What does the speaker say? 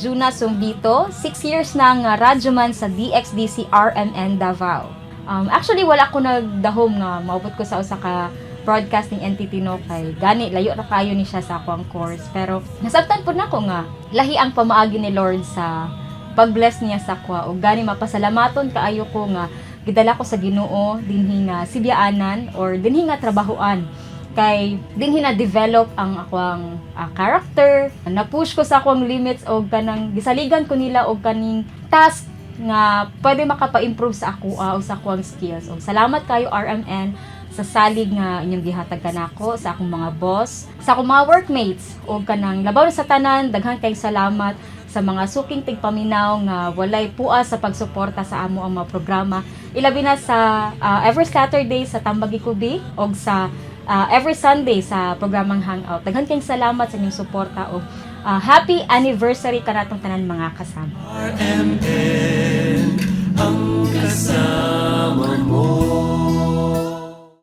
Juna Sumbito, 6 years na nga radyoman sa DXDC RMN Davao. Actually, wala ko nagdahom nga maabot ko sa usa ka broadcasting entity, no, kay gani layo ra kayo ni siya sa akong course, pero nasabtan pud nako nga lahi ang pamaagi ni Lord sa pag-bless niya sa akwa. Og gani mapasalamaton kaayo ko nga gidala ko sa Ginoo dinhi nga sibyaanan or dinhi nga trabahoan kay dinhi na develop ang akwang character, na-push ko sa akong limits og kanang gisaligan ko nila og kaning task nga pwede makapa-improve sa ako o sa akong skills. Og salamat kayo, RMN, sa salig nga inyong gihatag kanako, sa akong mga boss, sa akong mga workmates, og kanang labaw na sa tanan, daghan kay salamat sa mga suking tigpaminaw nga walay pua sa pagsuporta sa amo ang mga programa, ilabi na sa every Saturday sa Tambagi Kubi og sa every Sunday sa programang Hangout. Daghan kayong salamat sa inyong suporta og happy anniversary kanatong tanan, mga kasama. RMN ang